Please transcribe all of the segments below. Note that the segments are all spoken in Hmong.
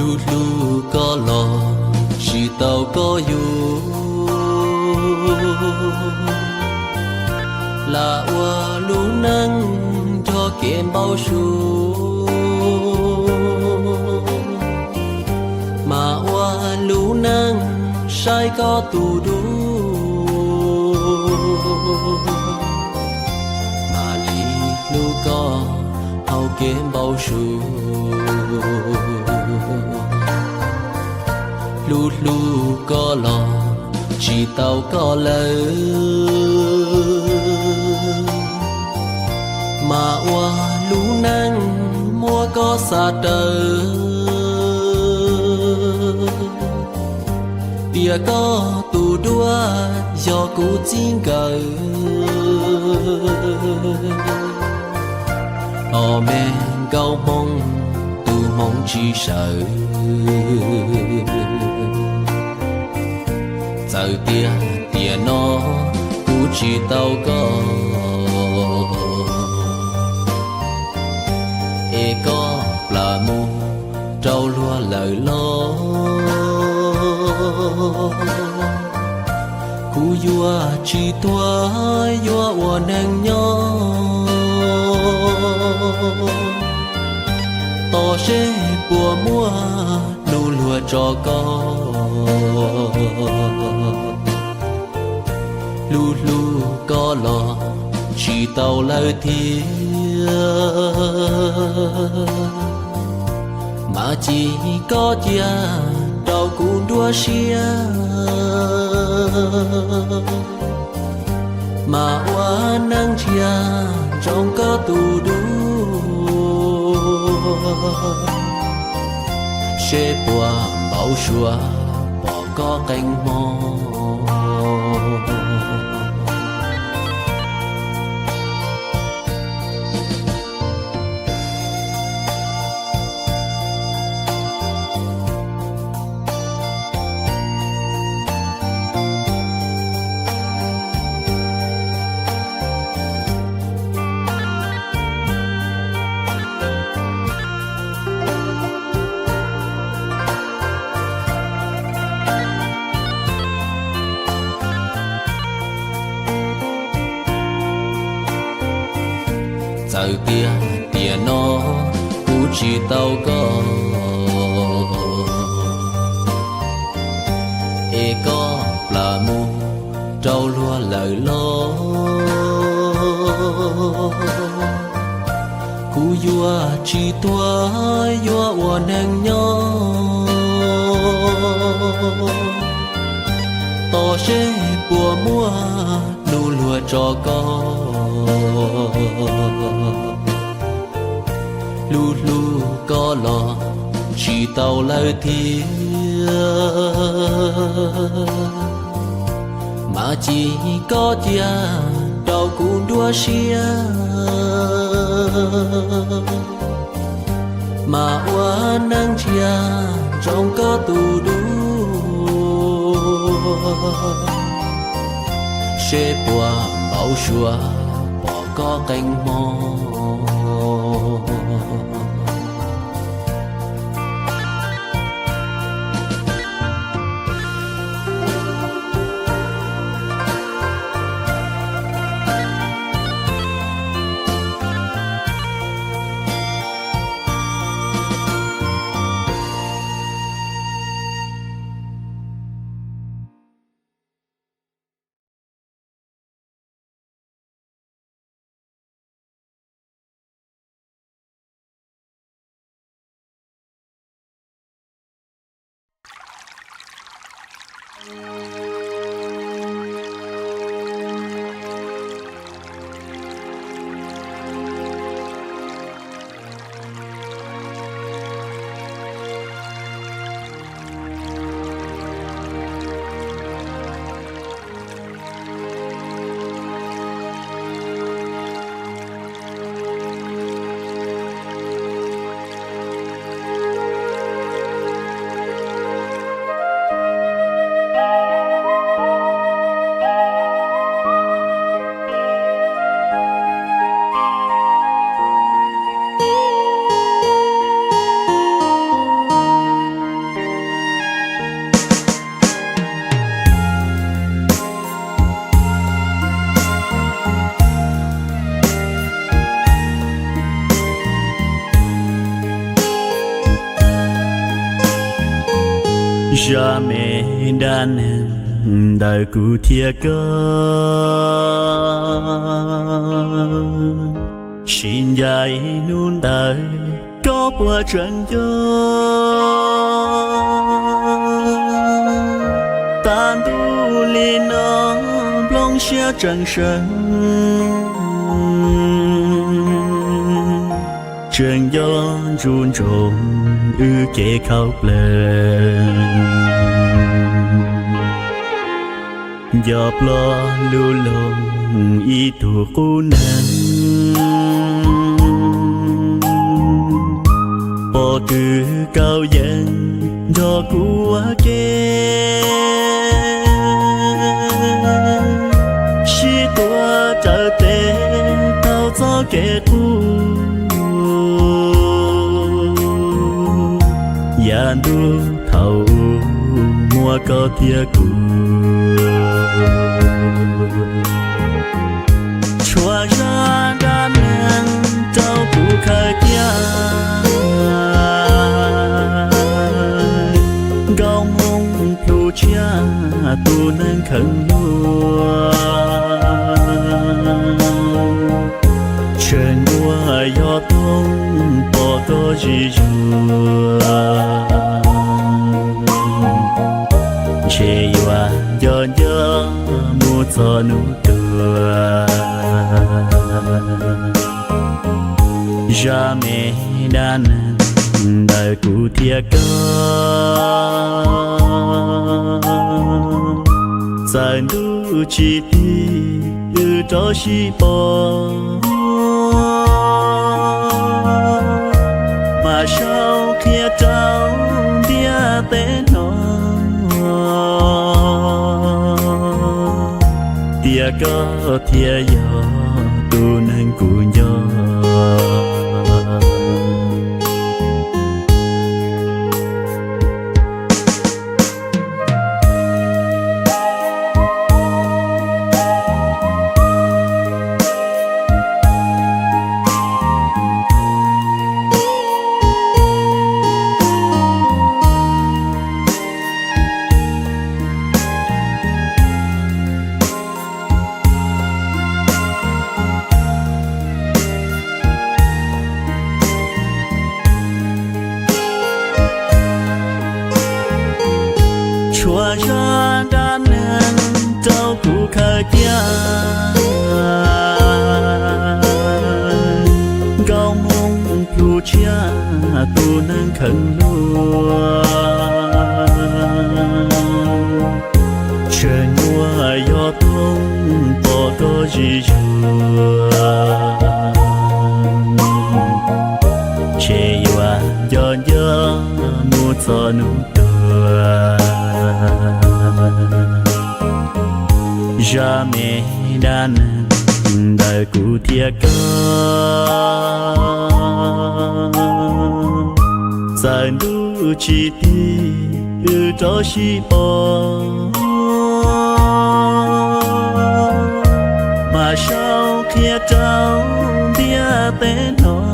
Hlub hlub koj los tsis tau koj yug, lam ua lub neej nrog kev npau suav, mas ua lub neej saib koj tus dub, mam li hlub koj hauv kev npau suav. Hlub hlub koj los tsis tau koj lawm, mas ua lub neej muab koj xav raws, tias koj tus duab yog kuv txij nkawm. Os me nkauj hmoob, tus hmoov tsis sawv, txawm tias tiam no kuv tsis tau koj, es koj plam mus rau luag lawm los, kuv yuav tsis tuag, yuav ua neeg nyob, tos seb puas muaj nus luag tso koj. Hlub hlub koj los tsis tau lawm thiab, mas ci koj cia rau kuv nruab siab, mas ua neej ntsia ntsoov koj tus dub, seb puas npau suav pom koj qee hmo. Txawm tias tiam no kuv tsis tau koj, es koj plam mus rau luag lawm los, kuv yuav tsis tuag, yuav ua neeg nyob, tos seb puas muaj nus luag tso koj. Hlub hlub koj los tsis tau lawm thiab, mas ci koj cia rau kuv nruab siab, mas ua neej ntsia ntsoov koj tus dub, seb puas npau suav pom koj qee hmo. Zaj me dab neeg ntawm kuv thiab koj, sib ncaim hnub ntawd koj puas tseem nco? Tav ntuj li no nplooj siab tseem seev, tseem nco ntsuj ntsoog wb kev khauj plees. Nco ploj lub loog ib tug qub neeg, pom kws kaus yees nrog kuv ua ke, sib tua raws tes taug txoj kev qub. Yav ntuj thaum ub muaj koj thiab kuv, tshuav zaj dab neeg rau kuv khaws cia. Nkauj Hmoob plhu tshiab tus neeg kheev luag, tseem muaj yog toog pom koj zis zuag, ntshe yuav nco nco mus txog hnub tuag. Zaj me dab neeg ntawm kuv thiab koj, txawm ntuj tsis tig wb rov sib pom, mas sau qhia rau ntiaj teb hnov, tias koj thiaj yog tus neeg kuv nco. Tshuav zaj dab neeg rau kuv khaws cia. Nkauj Hmoob plhu tshiab tus neeg kheev luag, tseem muaj yog toog pom koj zis zuag, ntshe yuav nco nco mus txog hnub tuag. Zaj me dab neeg ntawm kuv thiab koj, txawm ntuj tsis tig wb rov sib pom, mas sau qhia rau ntiaj teb hnov,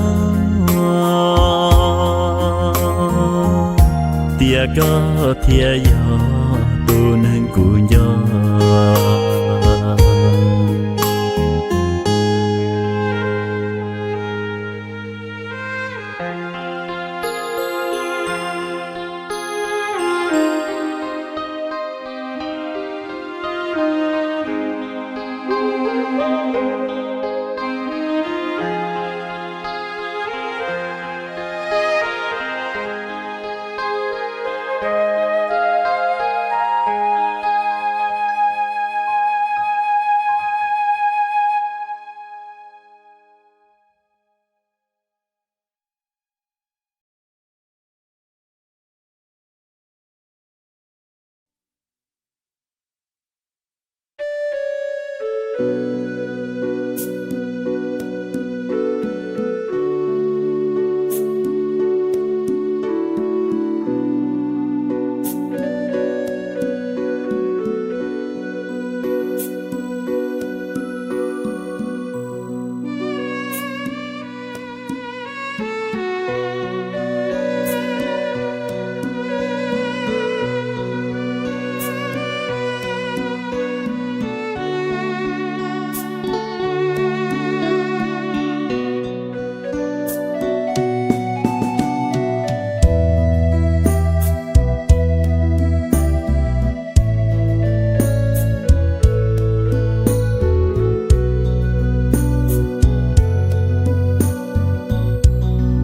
tias koj thiaj yog tus neeg kuv nco.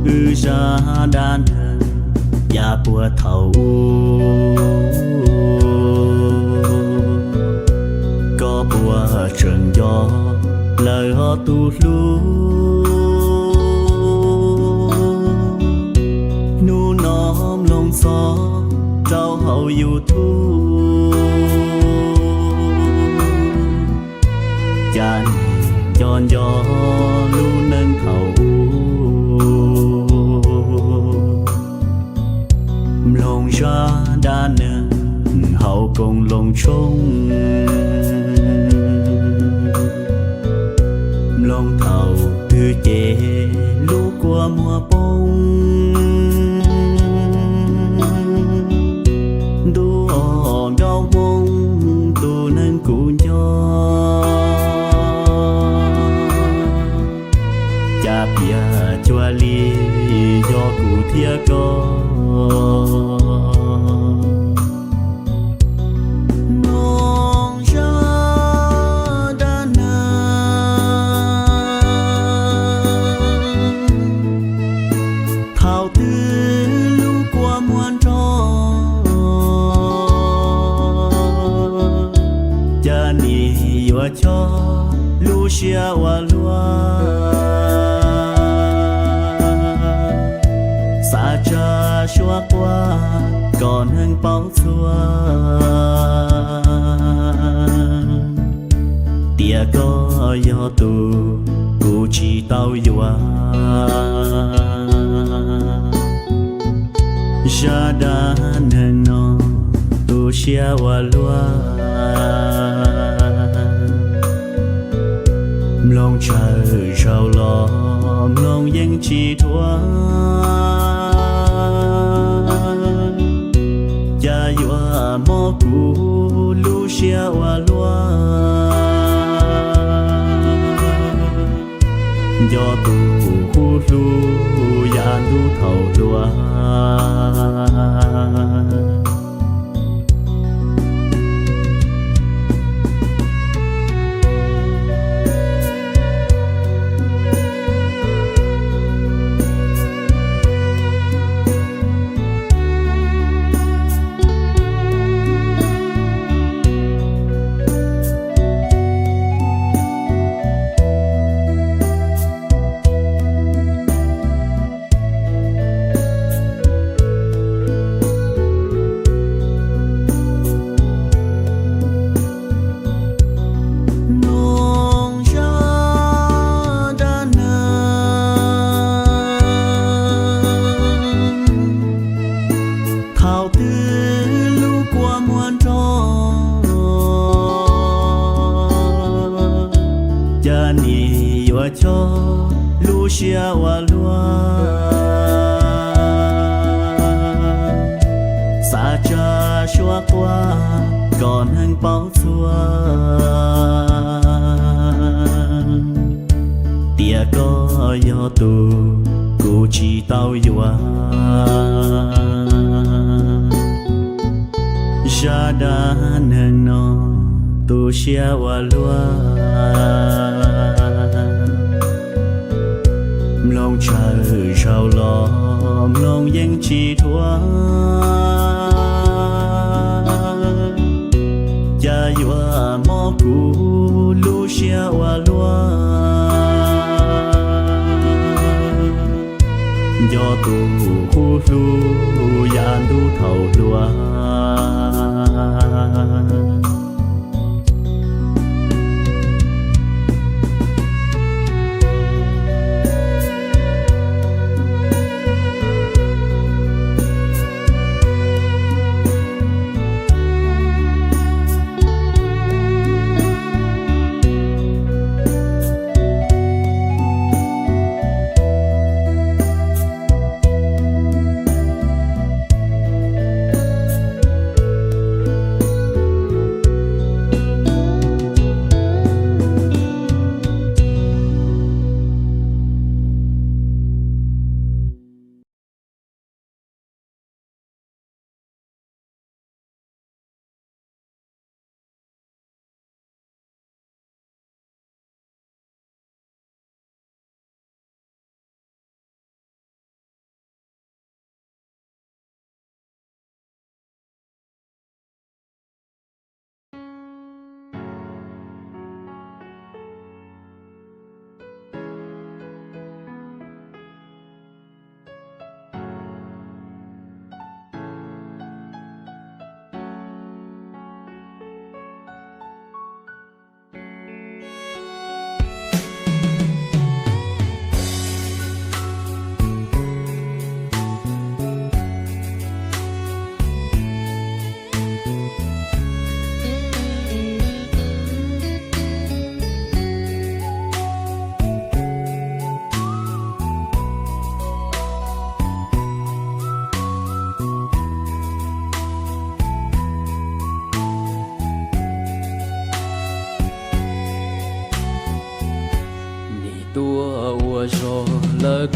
Wb zaj dab neeg yav puag thaum ub, koj puas tseem nco lawm ob tug hlub? Hnub no mloog txog rau hauv YouTube, cas nco nco lub neej thaum ub. Mloog zaj dab neeg hauv koos loo tshoob, mloog thaum twg ces lub kua muag poob. Ntuj aw, nkauj Hmoob tus neeg kuv nco, cas piav cuag li yog kuv thiab koj. Mloog zaj dab neeg thaum twg lub kua muag nrog, cas nim yuav coj lub siab ua luaj, xav tsa suab quaj kom neeg paub txhua, tias koj yog tus kuv tsis tau yuav. Zaj dab neeg no tu siab ua luaj, mloog tsawg zaus los mloog yeej tsis dhuav, cas yuav mob kuv lub siab ua luaj. Nco tus kuv hlub yav ntuj thaum hluas, mloog zaj dab neeg thaum twg lub kua muag nrog, cas nim yuav coj lub siab ua luaj, xav tsa suab quaj kom neeg paub txhua, tias koj yog tus kuv tsis tau yuav. Zaj dab neeg no tu siab ua luaj, mloog tsawg zaus los mloog yeej tsis dhuav, cas yuav mob kuv lub siab ua luaj. Nco tus kuv hlub yav ntuj thaum hluas,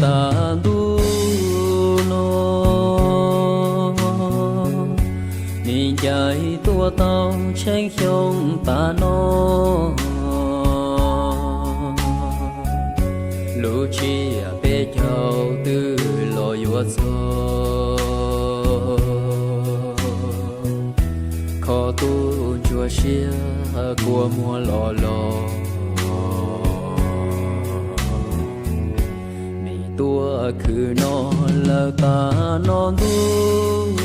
Tas ntuj no, nim ncaim tuaj tau tsheej xyoo tas no, lub tsib peb caug twb los yuav txog. Kho tus ntsuag siab kua muag los los, nim tuaj khwv no lawm tas no ntuj,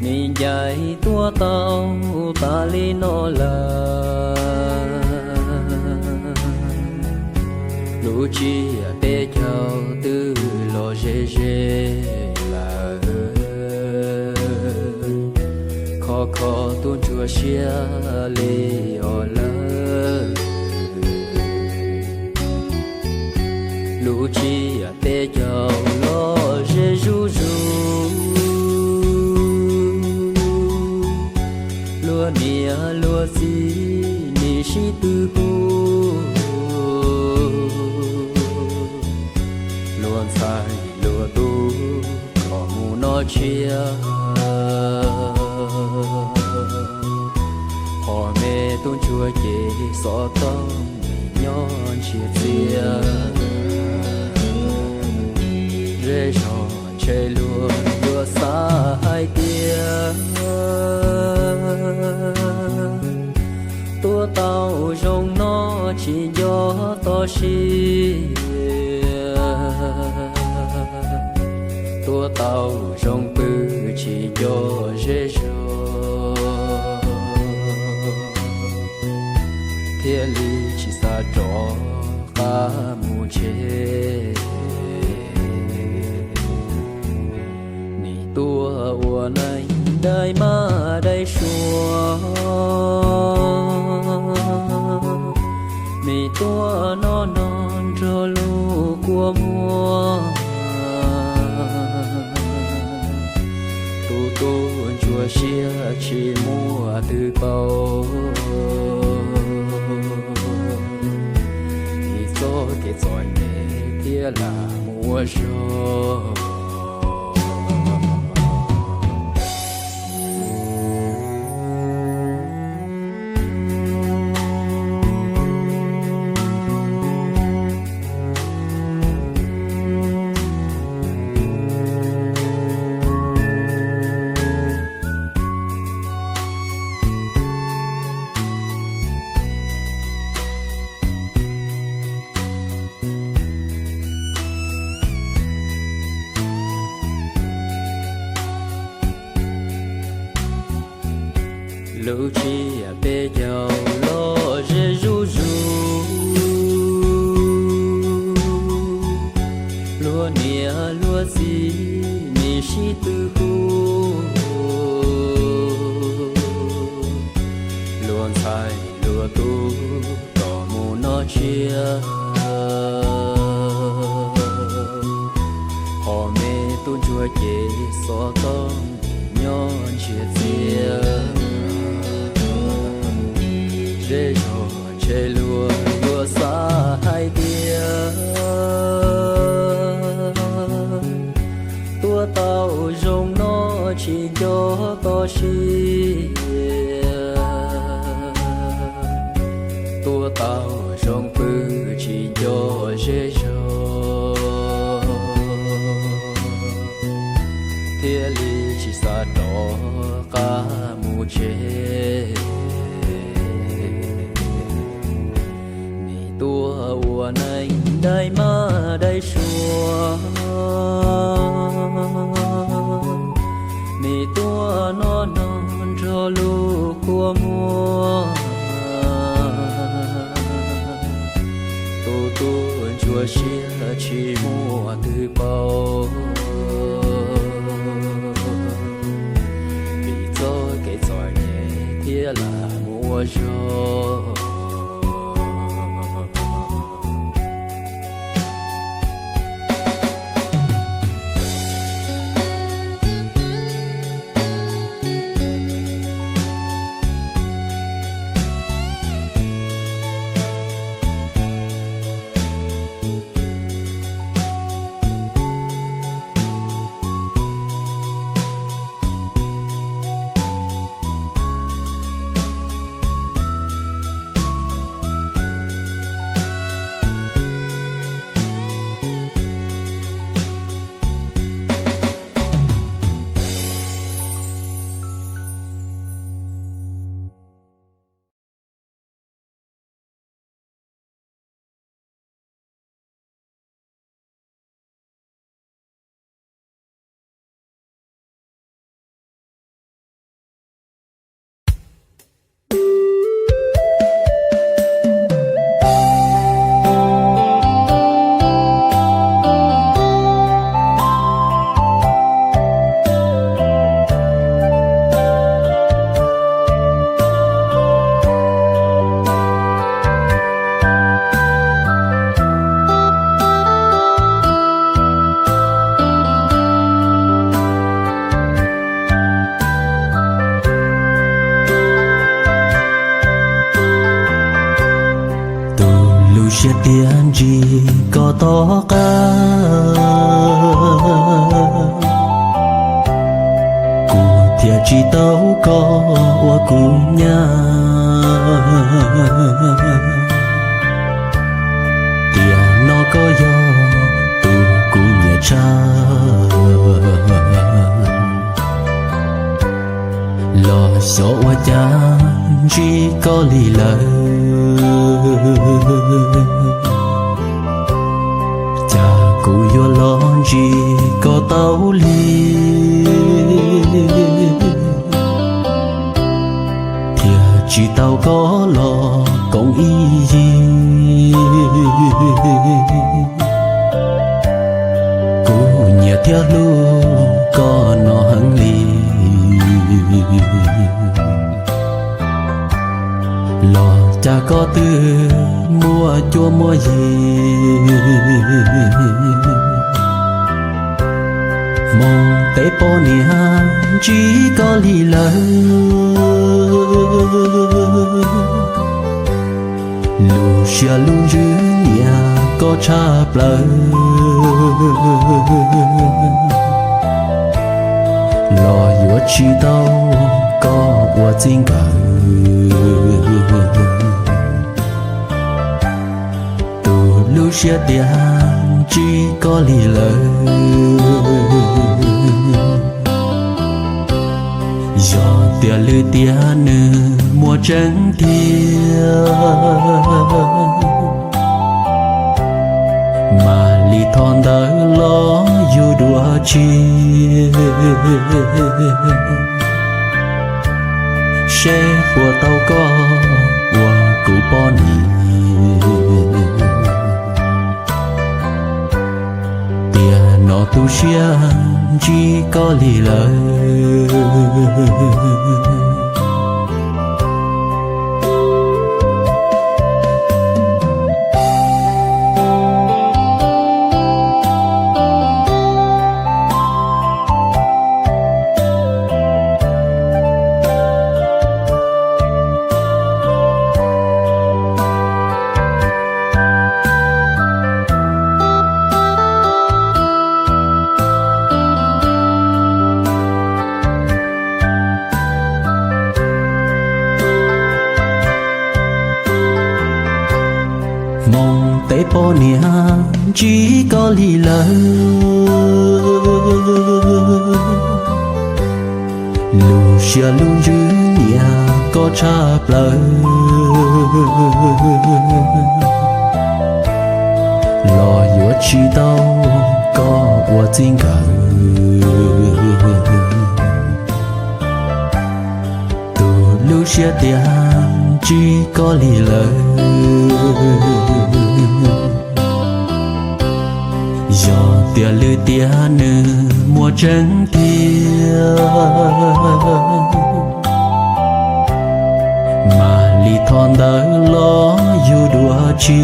nim ncaim tuaj tau tas li no lawm. Lub tsib peb caug twb los ze ze lawm, kho kho tus ntsuag siab li os lawm. Lub tsib peb caug los ze zuj zus, luag niam luag txiv nim sib tw hu, luag ntxhais luag tub kom mus noj tshiab. Hos me tub ntsuag ces xov tooj nim nyob ntsia txias. Zej zog ntshe luag yuav xav hais tias tuaj tau zoo no tsis nco toj siab, tuaj tau zoo pw tsis nco zej zog, thiaj li tsis xav rov qab mus tsev. Nim tuaj ua neej dai maj dai suav, nim tuaj noj no nrog lub kua muag. Tus tub ntsuag siab tsis muaj twg pauv, vim txoj kev txom nyem thiab lam mus ua zog. Lub tsib peb caug los ze zuj zus, luag niam luag txiv nim sib tw hu, luag ntxhais luag tub kom mus noj tshiab. Hos me tub ntsuag ces xov tooj nyob ntsia txias. Zej zog ntshe luag yuav xav hais tias tuaj tau zoo no tsis nco toj siab, tuaj tau zoo pw tsis nco zej zog, thiaj li tsis xav rov qab mus tsev. Nim tuaj ua neej dai maj dai suav, nim tuaj noj no nrog lub kua muag. Tus tub ntsuag siab tsis muaj twg pauv, vim txoj kev txom nyem thiab lam mus ua zog. Thiaj ntsib koj tom qab, kuv thiaj tsis tau koj ua kuv nyab. Tiam no koj yog tus kuv nyiam tshaj, los xyov ua cas ntsib koj li lawm. Cas kuv yuav los ntsib koj tau li, thiaj tsis tau koj los koom ib yig. Kuv nyiam thiab hlub koj no heev li, los cas koj twb muaj cuab muaj yig. Hmoov tej poj niam ntsib koj li lawm, lub siab lub ntsws nyiam koj tshaj plaws, los yuav tsis tau koj ua txij nkawm. Tus lub siab tias ntsib koj li lawm, yog tias lwm tiam nws muaj tseeb tiag, mam li thov ntawd los yug dua tsi, seb puas tau koj ua kuv poj niam. Tiam no tu siab ntsib koj li lawm, hmoov tej poj niam ntsib koj li lawm, lub siab lub ntsws nyiam koj tshaj plaws, los yuav tsis tau koj ua txij nkawm. Tus lub siab tias ntsib koj li lawm, yog tias lwm tiam nws muaj tseeb tiag, mam li thov ntawd los yug dua tsi,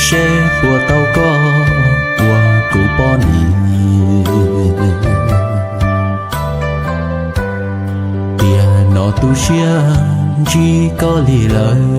seb puas tau koj ua kuv poj niam. Tiam no tu siab ntsib koj li lawm.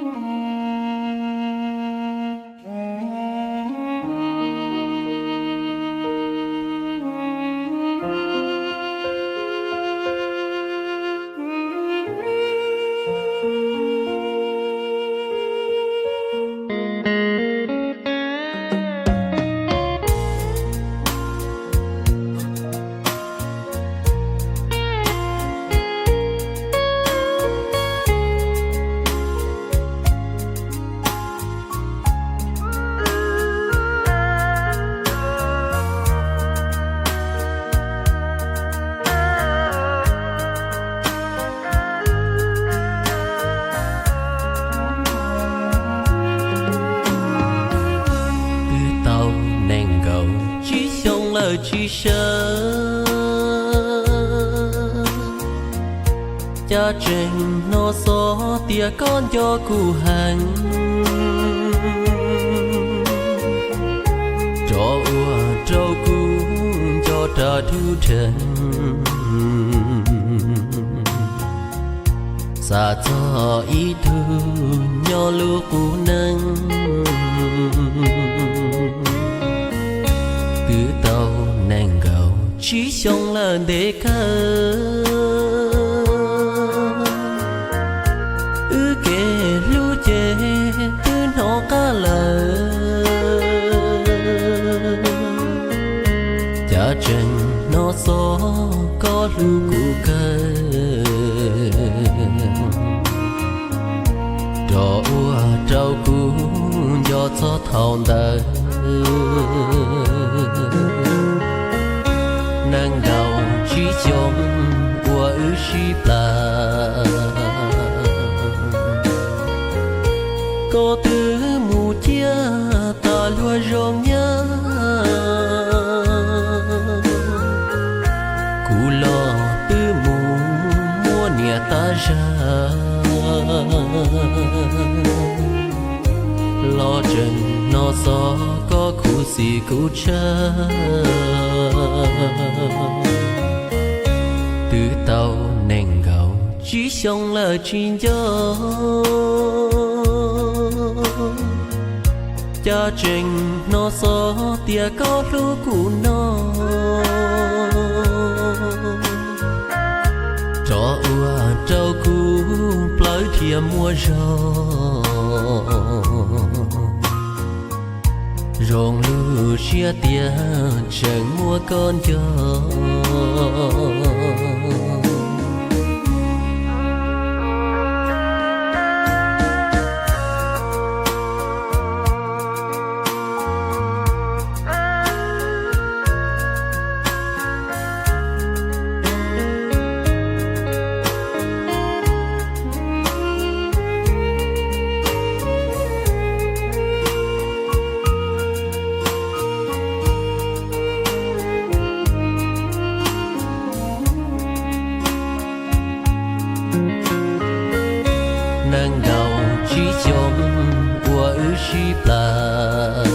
Twb tau nees nkaum tsib xyoo lawm tsis sawv, cas tseem hnov xov tias koj nco kuv heev, rov ua rau kuv nco rag dub dheev. Xav txog ib tug nyob lub qub neej, twb tau nees nkaum tsib xyoo lawm ntev kawg, wb kev hlub ces twb hnov qab lawm, cas tseem hnov xov koj hlub kuv kawg, rov ua rau kuv nco txog thaum ntawd. Nees nkaum tsib xyoo uas wb sib plas, koj twb mus ciaj tas luag zoo nyab, kuv los twb mus muaj niam tab zag, los tseem hnov xov koj khuv xim kuv tshaj. Twb tau nees nkaum tsib xyoo lawm tsis nco, cas tseem hnov xov tias koj hlub kuv no, rov ua rau kuv plawv dhia muaj zog. Zoo lub siab tias tseem muaj koj nco. Nees nkaum tsib xyoo uas wb sib plas,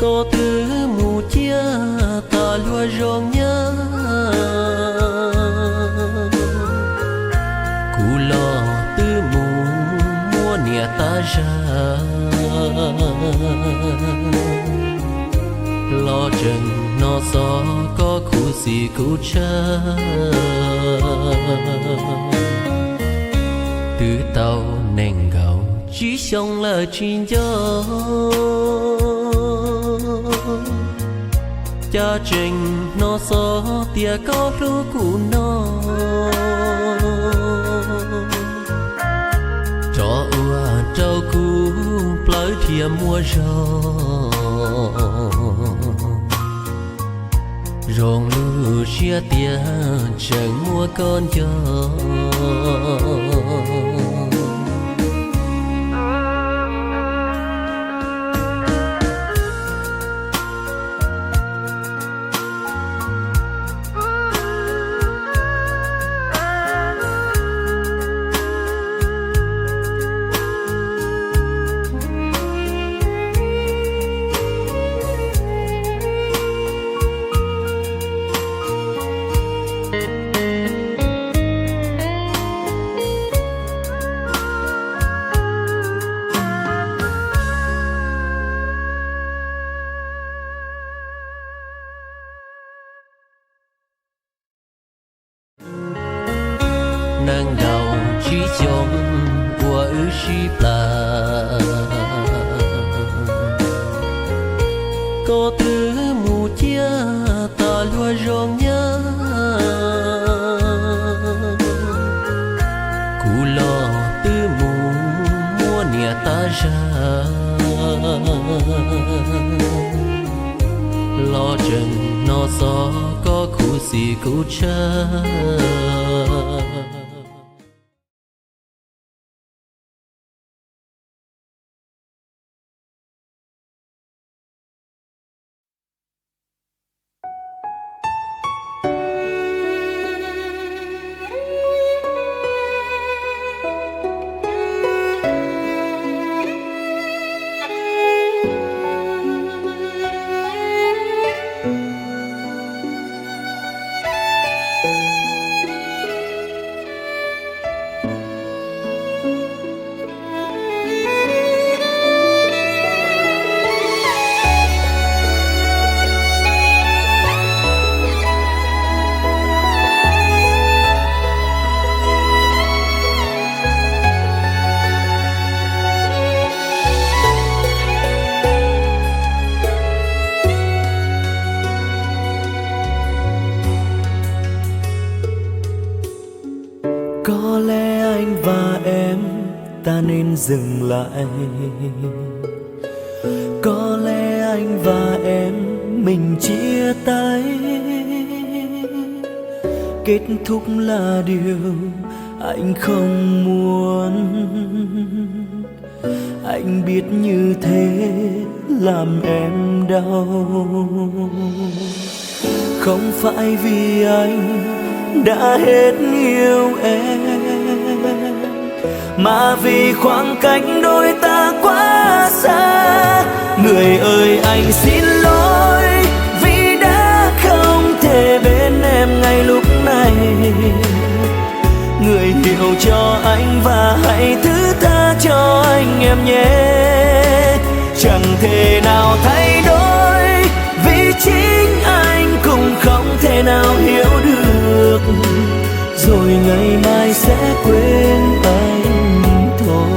koj twb mus ciaj tas luag zoo nyab, kuv los twb mus muaj niam tab zag, los tseem hnov xov koj khuv xim kuv tshaj. Twb tau nees nkaum tsib xyoo lawm tsis nco, cas tseem hnov xov tias koj hlub kuv no, rov ua rau kuv plawv dhia muaj zog. Zoo lub siab tias tseem muaj koj nco. sib plas. Koj twb mus ciaj tas luag zoo nyab, kuv los twb mus muaj niam tab zag. Los tseem hnov xov koj khuv xim kuv tshaj. Có lẽ anh và em ta nên dừng lại. Có lẽ anh và em mình chia tay. Kết thúc là điều anh không muốn. Anh biết như thế làm em đau. Không phải vì anh đã hết yêu em, mà vì khoảng cách đôi ta quá xa. Người ơi, anh xin lỗi vì đã không thể bên em ngay lúc này. Người hiểu cho anh và hãy thứ tha cho anh em nhé. Chẳng thể nào thay đổi, vì chính anh cũng không thể nào hiểu được. Rồi ngày mai sẽ quên anh thôi.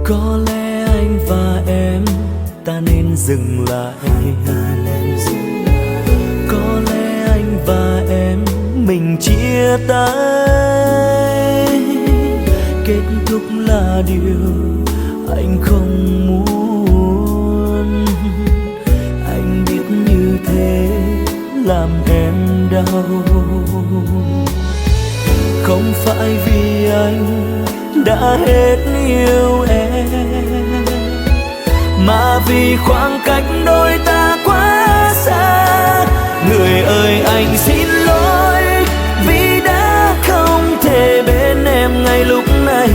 Có lẽ anh và em ta nên dừng lại. Có lẽ anh và em mình chia tay. Kết thúc là điều anh không muốn. Anh biết như thế làm em đau. Không phải vì anh đã hết yêu em, mà vì khoảng cách đôi ta quá xa. Người ơi, anh xin lỗi vì đã không thể bên em ngay lúc này.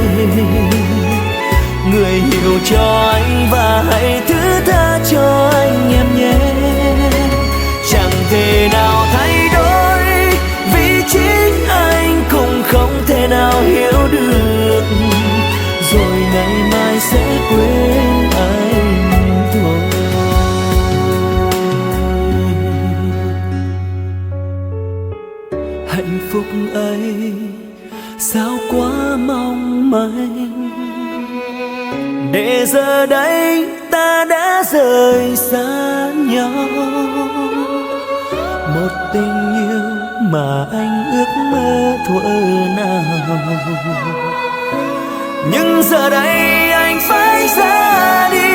Người hiểu cho anh và hãy thứ tha cho anh em nhé. Chẳng thể nào thay đổi, vì chính anh cũng không thể nào hiểu được. Rồi ngày mai sẽ quên anh thôi. Hạnh phúc ấy sao quá mong manh, để giờ đây ta đã rời xa nhau. Một tình yêu mà anh ước mơ thuở nào, nhưng giờ đây anh phải ra đi.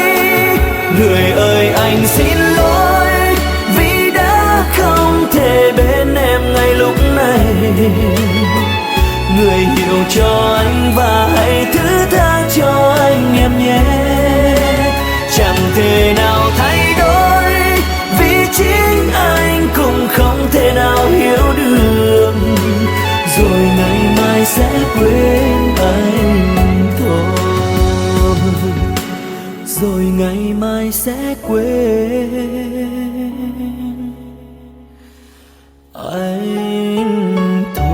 Người ơi, anh xin lỗi vì đã Cho anh và hãy thứ tha cho anh, em nhé. Chẳng thể nào thay đổi, vì chính anh cũng không thể nào hiểu được. Rồi ngày mai sẽ quên anh thôi. Rồi ngày mai sẽ quên anh thôi.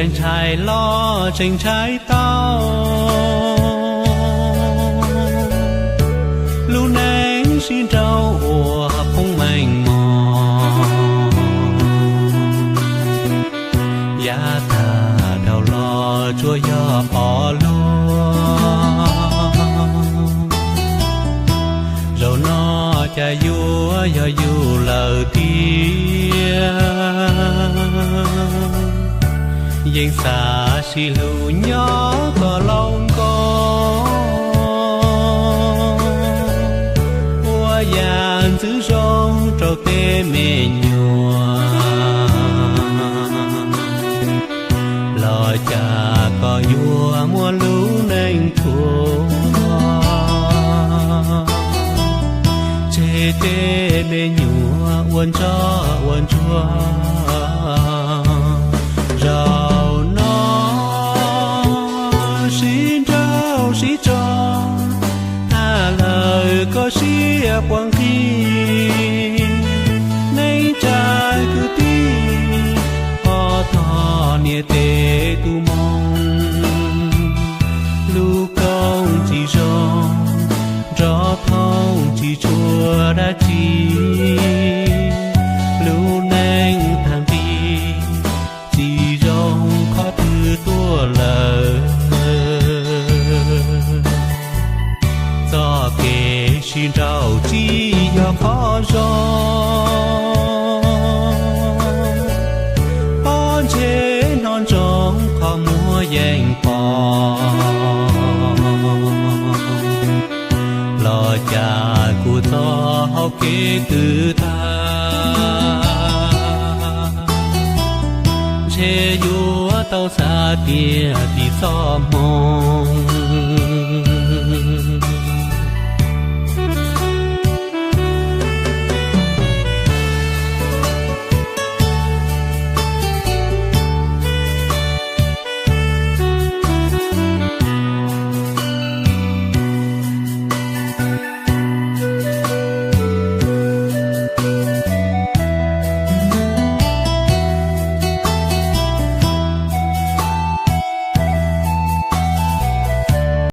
Tseem ntshai los tseem ntshai tau, lub neej sib nrauj ua poob meej mom. Yav tag dhau los tsuas yog qhov luag, zaum no cas yuav yog yus lawm tiag. Yeej xav sib hlub nyob kom laus nkaus, ua yam ntxwv zoo rau tej me nyuam. Los cas koj yuav muab lub neej thuam, tseg tej me nyuam ua ntsoj ua ntsuag. Zaum no sib nrauj sib tso, tag lawm koj siab puas nqhis? Neej tsa kwv tij, ho thov niam tes tus moo, lub koog tsis zoo, nrov thooj tsis tshua dab tsi, lub neej tag nqi, tsis zoo qhov twg tuaj lawm. Txoj kev sib nrauj tsis yog qhov zoo, pob ntseg hnov ntsoov qhov muag yeej pom. Los cas kuv txoj hau kev twb tag, ntshe yuav tau xav tiag tim txoj hmoo.